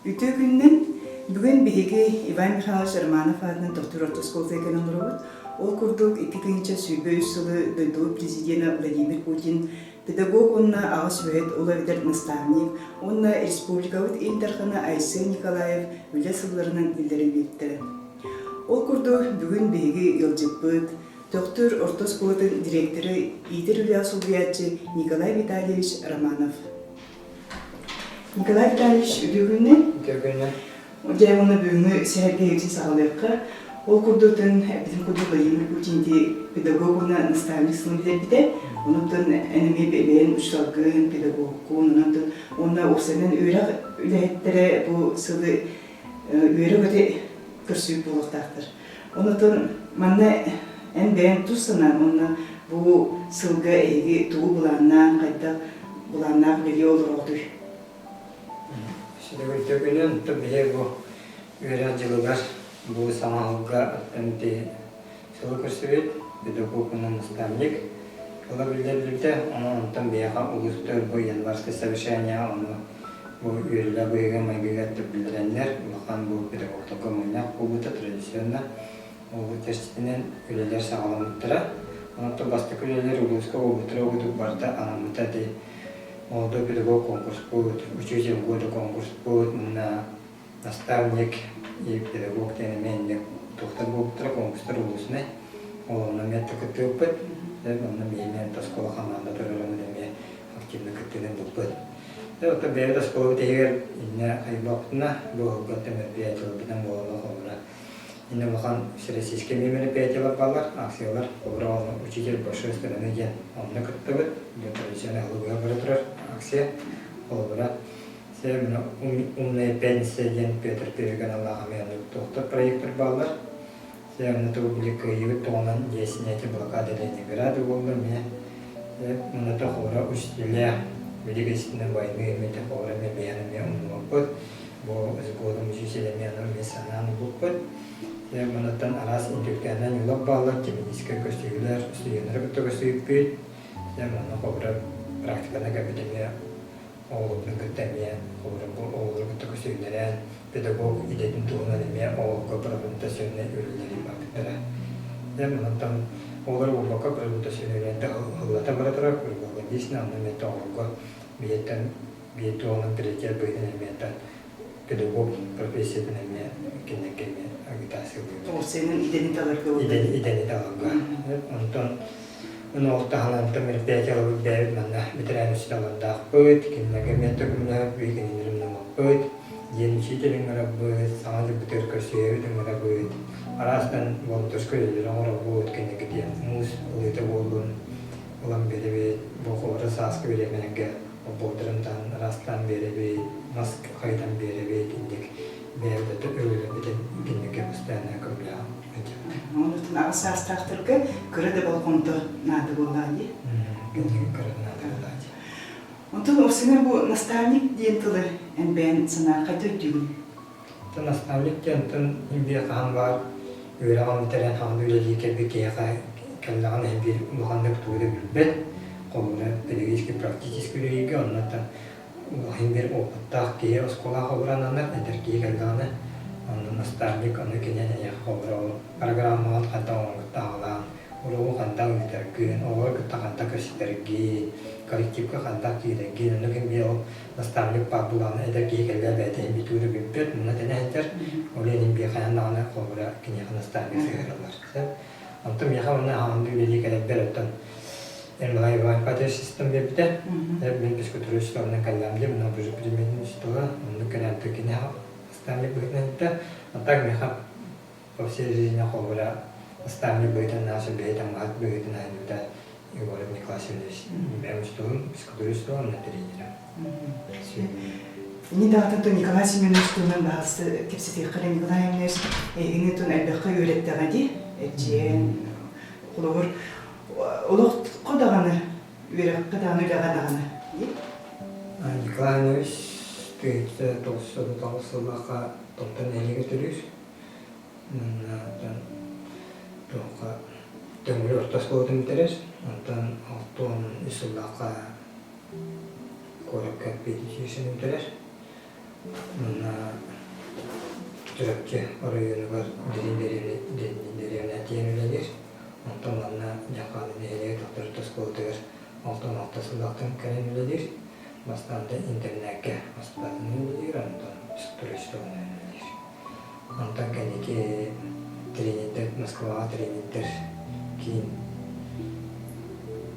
Үтүө күнүнэн! Бүгүн биһиги Иван Михайлович Романов аатынан Тохтуур орто оскуолатыгар кэлэн олоробут. Ол курдук, 2023 сылы дойдубут президенэ Владимир Путин педагог уонна аҕа сүбэһит, ол эбэтэр наставник уонна республикабыт Ил Дархана Айсен Николаев үлэ сылларынан биллэрэн биэртэрэ. Ол курдук, бүгүн биһиги ыалдьыппыт, Төхтүр орто оскуолатын директора, иитэр үлэҕэ солбуйааччы Николай Витальевич Романов. Николай Витальевич, үтүө күнүнэн. Үтүө күнүнэн. Дьэ, уонна бүгүҥҥү сэһэргэһиибитин саҕалыахха. Ол курдук, эппитим курдук Владимир Путин ити педагог уонна наставник сылын билэрбитэ. Онон эн эмиэ бэйэҥ учууталгын, педагогкун, онон уонна уопсайынан үөрэх үлэһиттэрэ бу сылы үөрэ-көтө көрсүбүт буолуохтаахтар. Онон манна эн бэйэҥ тус санааҥ уонна бу сылга эһиги тугу былааннаан, хайдах былааннаах үлэлии олороҕутуй? Сүрүгүрдэ күнүн биһиги бу үөрэх дьылыгар бу саҥа сылга ити сылы көрсүбүт педагог уонна наставник ыла биллэрбитэ. Онон онтон биһиэхэ улуустар бу январское совещание ону бу үөрүүлээх быһыыга-майгыга биллэрэннэр улахан бу педагогтарга мунньах буолбута традиционно ол чэрчитинэн үлэлэр саҕаламмыттара. Онтон бастакы үлэлэр улууска буолбуттара курдук барыта анаммыта ити молодой педагог конкурспут, учитель года конкурспут, уонна наставник и педагог диэн эмиэ инник туохтар буолбуттара конкурстар улуусунай. Ол онно эмиэ кыттыбыппыт. Онно эмиэ оскуола хамаанда туруораммыт эмиэ активно кыттыыны ылбыппыт. Оттон бэйэбит оскуолабыт иһигэр иннэ хайбаппытына, бу ыһылгаттан мероприятиеларбытынан буолаллар холобура. Иннэ улахан всероссийскай мероприятиелар бааллар, акциялар. Холобура, ону «Учитель большой страны» диэн онно кыттабыт. Диэн традиционный ыһыллыга бара турар акция. Холобура, «Умная пятница» диэн Петр Первый каналлаах эмиэ оннук туохтар проектор бааллар. Онно тугу били кыайыыбыт туһунан дьиэ снятие блокады Ленинграда буолла эмиэ уонна холобура учителя Великой Отечественной войны эмиэ холобура эмиэ бэйэни эмиэ умнубаппыт бу с годом учителя эмиэ ону эмиэ санаан ылбыппыт манаттан араас интеллектуальнай ньылар бааллар тематическай көстүүлэр студеннары кытта көстүүппүт манна холобура практиканы кэлбит эмиэ оҕолорбун кытта эмиэ оҕолорбун оҕолору кытта көсүһүннэрэн педагог идэтин туһунан эмиэ оҕолорго презентационнай үлэлэри барбыттара. Дьэ онтон оҕолор буолбакка презентационнай үлэлэрин ыллата бара турар круглогодично онно эмиэ оҕолорго биһиэттэн биир туһунан приоритет быһыытынан эмиэ педагог профессиятын эмиэ кинилэргэ эмиэ агитациялыыбыт. Уопсайынан идэни таларга Идэни таларга. Онтон ол таһынан мероприятияларбыт бэйэбит манна ветеран учителлардаахпыт, кинилэргэ эмиэ көмөлөһөбүт, кинилэри умнубаппыт, диэн учитель ыҥырабыт, саҥа дьылбытыгар көрсүһэбит ыҥырабыт, араастан волонтерскай үлэлэри оҥоробут, кинилэргэ диэн муус ылыыта буоллун ылан биэрэбит, бу холобура сааскы бириэмэлэргэ Обуордарын таһын ыраастаан биэрэбит, мас хайытан биэрэбит, инник бэйэбит өбүгэлэрбитин итинниккэ постоянно көмөлөһөн сылдьабыт. Онутун аҕыс саастаахтарга кыра да болҕомто наада буоллаҕа дии. Кыра да наада буоллаҕа дии. Онтон Овсина бу наставник диэн тылы эн бэйэн санаа хайда өйдүүгүн? Оттон наставник диэн онтон биир хаһан баар үөрэҕин бүтэрэн хаһан үлэлии кэлбит киһиэхэ кэллэҕинэ иһин биир улаханнык тугу да билбэт. Холобура, педагогический практический үлэлииргэ оннуттан иһин биир опыттаах киһи оскуолаҕа холобура ананар, эдэр киһи кэллэҕинэ онно наставник ону кинини эйиэхэ холобура ол программаҕын хайдах оҥорбуттааҕылаан уруогу хайдах ыытаргын, оҕолору кытта хайдах көрсүтэргин, коллективка хайдах киирэргин, оннук иһин биир ол наставник баар буоллаҕына эдэр киһи кэллэ бэйэтэ иһин бүтүүрү бүппэт муна тэнэ сылдьар ол иһин биир хайаан даҕаны холобура киниэхэ наставник сыһыараллар онтон миэхэ уонна аҕам үлэлии кэлэрбэр оттон Ермолай Иван Ипатьевич систем биэрбитэ мин физкультура учууталынан кэллэм диэн мына уже предметин учуутала оннук кэлэн кини наставник быһыытынан иттэ а так миэхэ По всей жизни холобура наставник быһыытынан наша бэйэтэ маһыт быһыытынан айбыта Егоров Николай Семенович бэйэм учууталым, физкультура учуутала уонна тренерэ. Ини даҕатан то Николай Семенович туһунан баһаалыста кэпсэтиэххэ эрэ Николай Семенович эһигини тун элбэххэ үөрэттэҕэ дии эрчийэн холобур олоххо даҕаны үөрэххэ даҕаны үлэҕэ даҕаны дии Николай Семенович 1999 сыллаахха Томтор нэһилиэгэр төрүүр Онтон туохха Төҥүлү орто оскуолатын бүтэрэр. Онтон 63 сыллаахха куоракка педучилищены бүтэрэр. Манна Чурапчы оройуонугар Дириҥ дэриэбинэ тиийэн үлэлиир. Онтон манна Дьахааны нэһилиэгэ тохторут оскуолатыгар 66 сыллаахтан кэлэн үлэлиир. Бастаан да интэрнээккэ воспитателинэн үлэлиир, онтон физкультура үлэлиир. Онтон кэнники тренердэр, Москваҕа тренердэр киин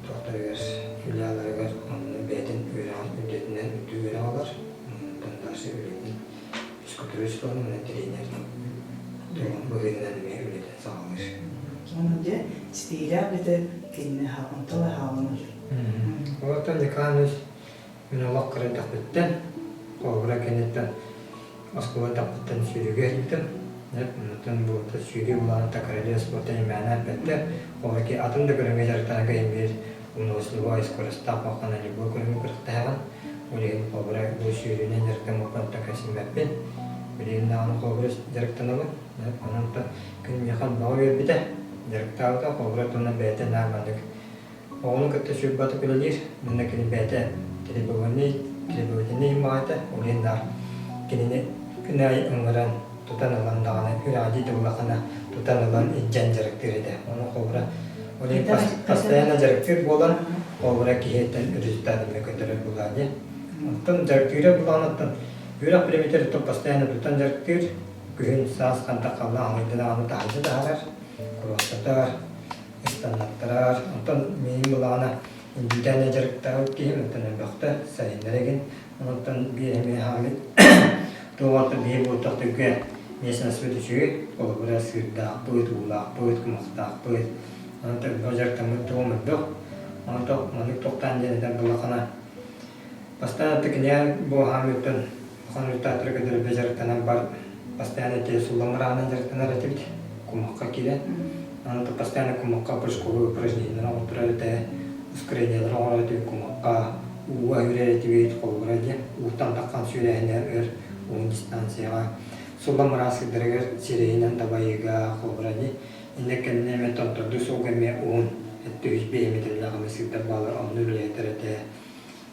туохтарыгар, филиалларыгар онно бэйэтин үөрэҕин үрдэтинэн үрдүк үөрэх ылар. Онтон дальше үлэтин физкультура уонна тренер быһыытынан эмиэ үлэтин саҕалыыр. Онон дьэ ситиһиилээх үлэтэ кинини онтон хаалан Оттон Николаевич мин олох кыра эрдэхпиттэн, холобура кэнниттэн оскуола эрдэхпиттэн сүүрүүгэ иһиттим. Онтон бу сүүрүү булаан королева спорта имээнэ эппэттэр. Ол атын да көрүҥҥэ дьарыктанарга иһин биир выносливой, скоростаах буолхана любой көрүҥү күрэхтэһэҕин. Ол иһин холобура бу сүүрүүнэн дьарыктаммыппын кэсиммэппин. Билигин даҕаны холобура дьарыктанабын. Онон күн миэхэ баҕа үөрбүтэ. Дьарыктаабыта холобура туһунан бэйэтэ наар маннык Оҕону кытта сүрбатык үлэлиир, манна кини бэйэтэ требований, требовательнай маҕата, ол иһин наар кинини күн аайы ыҥыран, тутан ылан даҕаны үрэҕдии да улахана тутан ылан илдьэн дьарыктыыр этэ. Ону холобура, ол иһин постоянно дьарыктыыр буолан, холобура киһиттэн результат эмиэ көтөрөр буолаа дии. Оттон дьарыктыыра булаан үөрэх предметтэриттэн постоянно тутан дьарыктыыр, күһүн, саас хантах халлаан халыйда даҕаны таһырдьа таһаарар, куруостатар, ыстаннаттарар. Онтон миигин булаҕына индиитээн дьарыктаабыт киһим онтон элбэхтэ сайыннар игин. Онтон биир эмиэ хаалыт туох биир буолтах түггэ местностьбыт үчүгэй. Холобура сыырдаахпыт, уулаахпыт, кумахтаахпыт. Онтон элбэх дьарыктаммыт тугум элбэх. Онтон маннык тохтоон диэн этэр буоллаххына Бастаан кинигэ бу хаамыыттан хаамыыттаахтары кытары дьарыктанан бар постоянно эти сулламыраанан дьарыктанар этибит кумахха киирэн аны постоянно кумахха прыжковые упражнениялар оҥорторор этэ ускорениялар оҥорор этибит кумахха ууга үүрэр этибит холобура диэн ууттан таххан сүүрээһиннэр өр уһун дистанцияҕа сулламыраан сырдарыгар сирэйинэн дабайыыга холобура дии иннэ кэннэ эмэ томтордуу суолга эмиэ уһун өттүһүс биэһимэтэллээх эмэ сырдар баалар онно үлэлэтэр этэ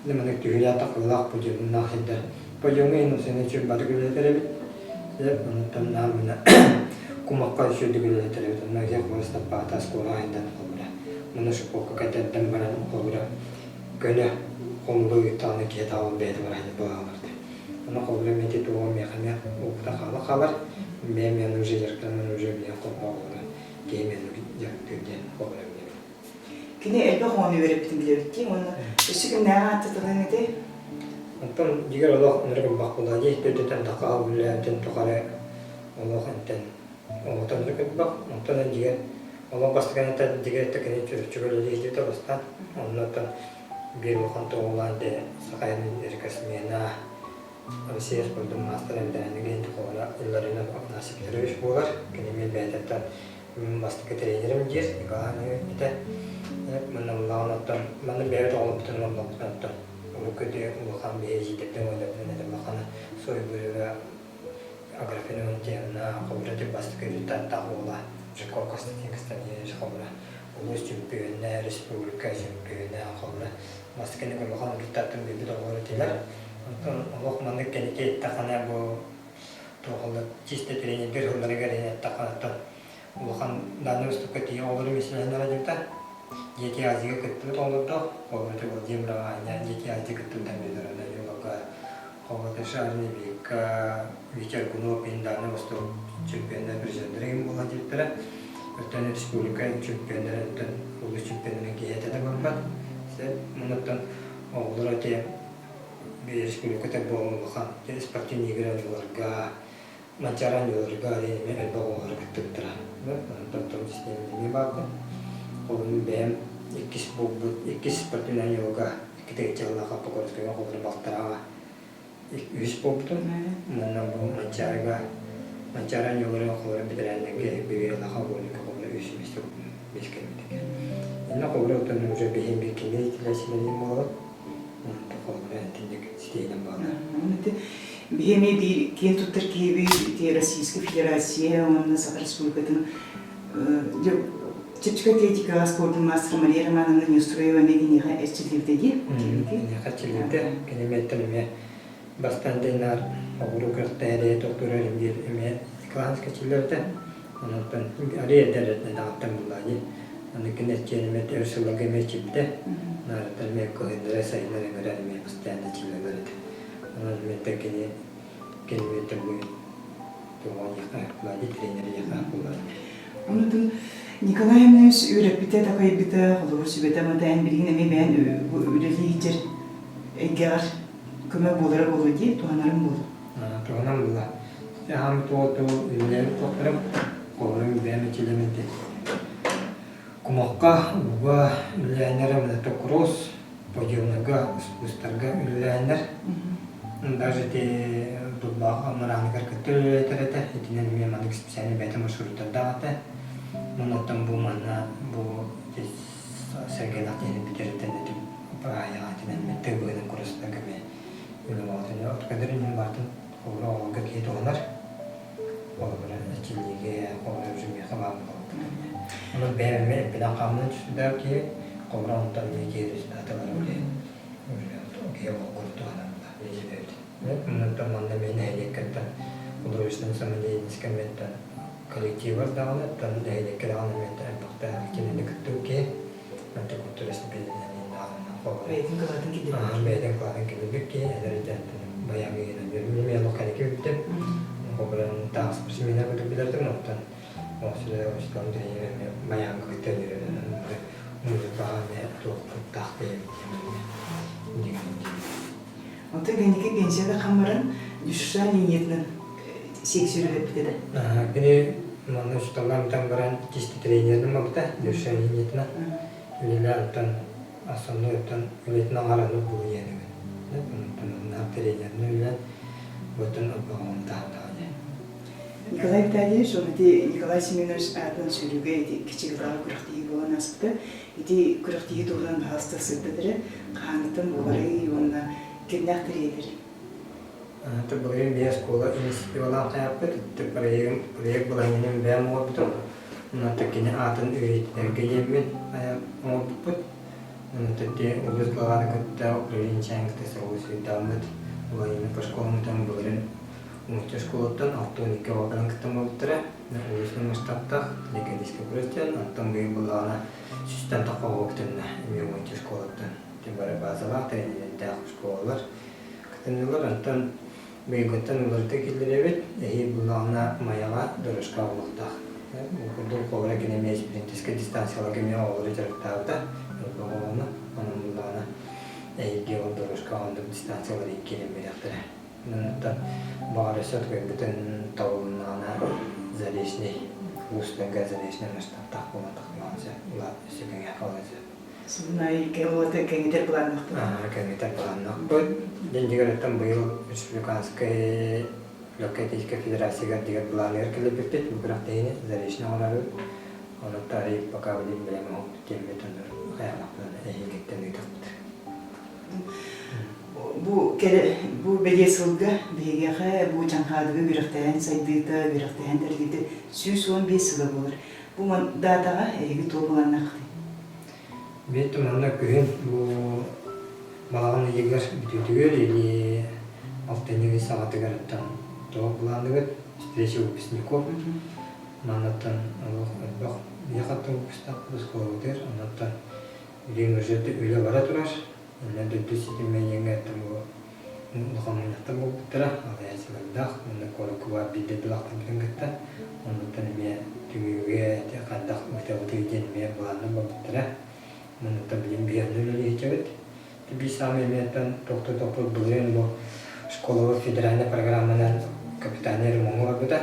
Дьэ маннык түһүүлээх тахсыылаах подиумнаах сирдэр. Подиумҥа иһин үчүгэй бары үлэлэтэр эбит. Дьэ онтон наһаа мына кумахха үчүгэйдик үлэлэтэр эбит. Онно дьэ хвостаппаата оскуола айдан холобура. Муна шиповка кэтэрдэн баран холобура көнө хомулу ыыттаҕына киһи таҕыл бэйэтэ бараһын буолааларда. Ону холобура мен ити туоҕум миэхэ эмиэ опыта хаала хаалар. Бэйэм мен уже дьарыктанан уже билэн холбоҕолоро киһи мен дьарыктыыр диэн холобура билэбин. Кини элбэх оҕону үөрэппитин билэбит дии уонна өссө кимнээҕи ааттаталыаҥ этэй? Онтон дьигэр олох ынырык элбэх буолла дии төрдүтэн тахха үлэлээбитин тухары олох энтэн оҕото ынырык элбэх. Онтон дьигэр олох бастакы этэн дьигэр кини чөрүччү үлэлиир бастаан. Оннуттан биир улахан туоҕулаан дэ Сахаянын рекордсмена Россия спордун маастара бэтэрээнигин холоро Илларионов Афанасий Петрович буолар. Кини мен бэйэтиттэн бастакы тренерим диир Николай этэ. Манна буллаҕын оттон манна бэйэбит оҕолорбутун оллохпутун оттон урукку үтүө улахан биһи эдьиийдэртэн уолларбытын этэ улахана Сойбуева Аграфена Валентиновна холобура бастакы результаттаах уола Жирков Константин Константинович холобура улуус чөмпүйүөнэ, республика чөмпүйүөнэ холобура бастакы улахан результаттан биэрбит оҕолор этилэр. Онтон олох маннык кэнники эттэххинэ бу туохаллар чисто тренердэр сылларыгар эттэххинэ улахан данный уступка тиийэ оҕолору миэстэлэһиннэрэ дьыбыта. Дети Азияга кыттыбыт оҕолордоох, холобура Владимир Аня Дети Азия кыттыбыта Медорона Юлага, холобура Шарни Вика, Витя Аргунов иһин Дальний Восток чемпионнар призердэрэ иһин буолан диэбиттэрэ. Өттөн республика чемпионнара өттөн улуус чемпионнарын киһи этэ да барбат. Мунуттан оҕолор эти республиката буолан улахан спортивный игры оонньууларга Манчаары оонньууларга эмиэ элбэх оҕолору кыттыбыттара. Онтон том систиэмэ эмиэ баарбын. Холобур бэйэм иккис буолбут, иккис спортивнай оонньуулга икки тыһыынчалаах Покровскайга холобур балтарааҕа үһүс буолбутум. Манна бу Манчаарыга Манчаары оонньууларын холобур бэтэрээннэргэ Бибиэлаха Гоника холобур үһүс миэстэ биэс кэлбитик. Инна холобур оттон уже биһин бир кини итилээчилэрин буолабыт. Биһи эмиэ биир киэн туттар киһибит ити Российскай Федерация уонна Саха Республикатын чэпчэки атлетикаҕа спордун маастара Мария Романовна Неустроева эмиэ киниэхэ эрчиллибитэ дии. Киниэхэ эрчиллибитэ. Кини эмиэттэн эмиэ Бастаан дэннаар оҕуруу күрэхтэһэрэ тохтуура диир эмиэ Николаевска чиллэрдэ. Онтон арый эдэр эдэҕиттэн буллаани. Аны кини эрчийэн эмиэ өр сылларга эмиэ эрчийбитэ. Наарыттан эмиэ кыһыннары сайыннары ыҥыран эмиэ постоянно чиллэллэр этэ. Онон эмиэ кини кини эмиэ Онутун Николай Иванович үөрэппитэ, такайбыта, холобур сүбэтэ-амата эн билигин эмиэ бэйэн үлэлии сылдьар эйгэҕэр көмө буолара буолуо дии, туһанарыҥ буолуо. Туһанан буолла. Аһаам туол-туол үлэлээбит туохтарым, холобурум бэйэм ичилэммити. Кумахха, ууга үлэлээннэр мотокросс, подъемнарга, спустарга үлэлээннэр. Даже ити Дулбаах мырааныгар кытта үлэлэтэр этэ. Итинэн эмиэ маннык специальный бэйэтэ маршруттардаах этэ. Оннуттан бу манна бу сэргэлээх диэни бүтэриттэн ити баайаҕа итинэн тыы быһынан курустарга эмиэ үлэ буолатын. Откадыр иннин баатын холобура оҕолорго киһи туһанар. Холобура эрчиллиигэ, холобура уже миэхэ баар буолбут эмиэ. Онон бэйэм эмиэ эппинэн хаамынан сүрдээх киһи, холобура онтон эмиэ киһи результаталара уже киһи оҕолору туһанан бэйэбит. Онтон манна эмиэ нэһилиэккэттэн художественнай самодеятельность кэмиттэн коллективар даҕаны, оттон нэһилиэккэ даҕаны эмиэ элбэхтэ кинини кыттыбыт киһи. Онтон культура Бэйэтин кылаатын киллэрбит. Бэйэтин кылаатын киллэрбит киһи эдэр дьонтон баягы иһинэн мен локалики бүттүм. Холобуран таах спортсменнар кытта билэрдим, оттон ол тренер баягы кытта музыкаҕа эмиэ туох куттаах диэбит Онтон кэнники пенсияда хаммаран Дюшан линиятынан секция үлэлэппитэ да? Кини манна учууталлаан бүтэн баран чисто тренеринэн барбыта Дюшан линиятынан үлэлээн оттон основной оттон үлэтин аҥараны бу диэнигин онтон тренеринэн үлэлээн оттон ылбаҕын таһыннаҕа диэн Николай Витальевич, он ити Николай Семенович аатынан сүүрүүгэ ити кичигилаҕа күрэхтэһии буолан ааспыта. Ити күрэхтэһии туһунан баһаалыста сырдат эрэ, хаһааҥҥыттан буоларый уонна кимнээх тэрийэллэрий? Былырыын биһи оскуола инициативалаах хайаппыт, проект, проект былаһынньанан бэйэм оҥорбутум. Онон кини аатын үйэтитэргэ диэммин оҥорбуппут. Онон улуус главаны кытта управление чайын кытта соҕус ыйдааммыт Владимир Пашковмутан былырыын нуучча школаттан 62 оҕо кытта буолбуттара. Улуус масштабтаах лекарийскай күрэстэн, оттон быйыл былаана сүүстэн тахса оҕо кытынна эмиэ уонча школаттан. Бары базалаах, тренердээх школалар кытыннылар. Онтон быйылгыттан уларыта киллэрэбит. Эһиил буллаҕына Майаҕа дорожка буолуохтаах. Бу курдук холобура кини эмиэ спринтерскэй дистанцияларга эмиэ оҕолору дьарыктаабыта. Оҕону онон буллаҕына эһиилги ол дорожка оннук дистанциялар иккиэн биэриэхтэрэ. Онтон баҕар өссө көрбүтүн табылыннаҕына Заречный улуустарга Заречный масштабтаах буолан тахсыаҕын сөп, өссө кэҥээх буолуон сөп. Сунай кэҥэтэр кэҥэтэр былааннаахпыт. Кэҥэтэр былааннаахпыт. Дьиҥ-дьиҥэр быйыл республиканскай легкой атлетика федерациятыгар дигэр былааныгар кэлбиппит. Бу күрэхтэһиини Заречный оҥорору. Онон арый пока билим бэлэм оҥоһукпут диэммит оннур хайаалаахпытын эһиилгиттэн ыытыахпыт. Бу бу бэлиэ сылга биһиэхэ бу Дьаҥхаадыга үөрэхтээһин сайдыыта, үөрэхтээһин тэриллиитэ 115 сыла буолар. Бу даатаҕа эһиги туох былааннааххытый? Биир манна күһүн бу балаҕан ыйыгар бүтүүтүгэр или алтынньы ый саҕатыгар оттон туох былаанныгыт встреча выпускников маннаттан олох элбэх биһиэхэ выпустаахпыт оскуолабытыгар оннуттан билигин уже үлэ бара турар Онно дойду ситимэ бу улахан мунньахтар буолбуттара, салайааччылардаах уонна куоракка баар биирдэ дойдулаахтарбытын кытта. Оннуттан эмиэ түмүүгэ ити хайдах ыытабытый диэн эмиэ былааннар барбыттара. Оннуттан билигин биһи онно үлэлии сылдьабыт. Биир саамай эмиэ тохтуу-тохтуу былырыын бу школабыт федеральнай программанан капитальнай ремоҥҥа барбыта.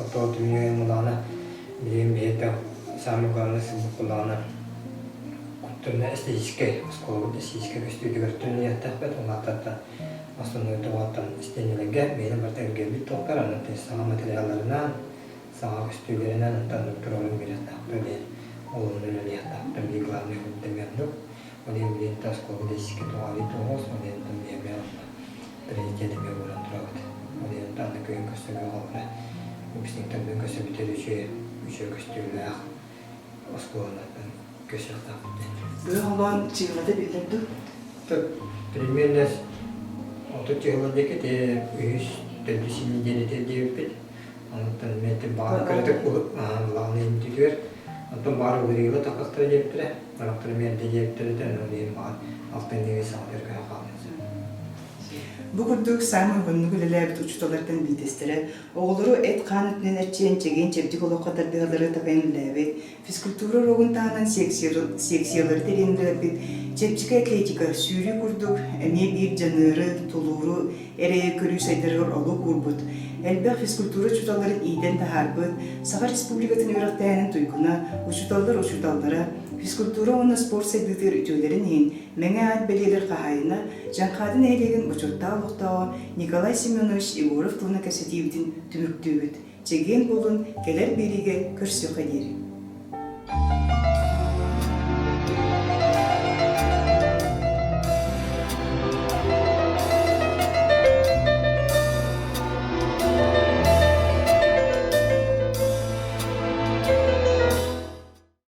Оттон түмүгэ мулаана билигин биһи самый главный сылбыт буллаҕына Культурнай эстетическэй оскуолабыт эстетическэй көстүүтүгэр түннүөхтээхпит. Улааттартан основной тоҕоттон истиэнэлэргэ бэйэни барыта эргэрбит туохтар, онон саҥа материалларынан, саҥа көстүүлэринэн онтон туруорун биэриэхтээхпит диэн ол онно үлэлиэхтээхпит. Биир главный оннук. Ол иһин билигин оскуолабыт эстетическэй тоҕо тоҕус, ол иһин биһиэхэ президент эмиэ буолан турабыт. Ол иһин аны күһүн көрсөбү холобура выпускниктарбын көрсөбүтэр үчүгэй үчүгэй көстүүлээх оскуолалартан көсүөхтээхпит. Быһа холоон чыылата биллэр дуу? Примерно 30 чыһыла диэки ити үһүс төрдүс нэдиэлэтэ диэбиппит. Онтон эмиэ баҕар кыратык былааны имтитигэр онтон баҕар уларыйыыга таххастара диэбиттэрэ. Барахтар эмиэ эрдэ диэбиттэрэ да онон иһин баҕар алтынньыга саҥатыгар көһө хаалыан сөп. Бу курдук саамай уһуннук үлэлээбит учууталлартан биирдэстэрэ оҕолору эт-хаан өттүнэн эрчийэн чэгиэн-чэбдик олоххо тардыһаллары такайан үлэлээбит, физкультура уруогун таһынан секциялары тэрийэн үлэлэппит чэпчэки атлетика, сүүрүү курдук эмиэ биир дьаныары, тулууру эрэйи көрүү сайдарыгар олук уурбут, элбэх физкультура учууталларын иитэн таһаарбыт, Саха Республикатын үөрэхтээһинин туйгуна, учууталлар учууталлара, физкультура уонна спорт сайдыытыгар үтүөлэрин иһин Мэҥэ аат бэлиэлэр хаһаайына, Дьаҥхаады нэһилиэгин бочуоттаах олохтооҕо Николай Семенович Егоров туһунан кэпсэтиибитин түмүктүүбүт. Чэгиэн буолун, кэлэр биэриигэ көрсүөххэ диэри.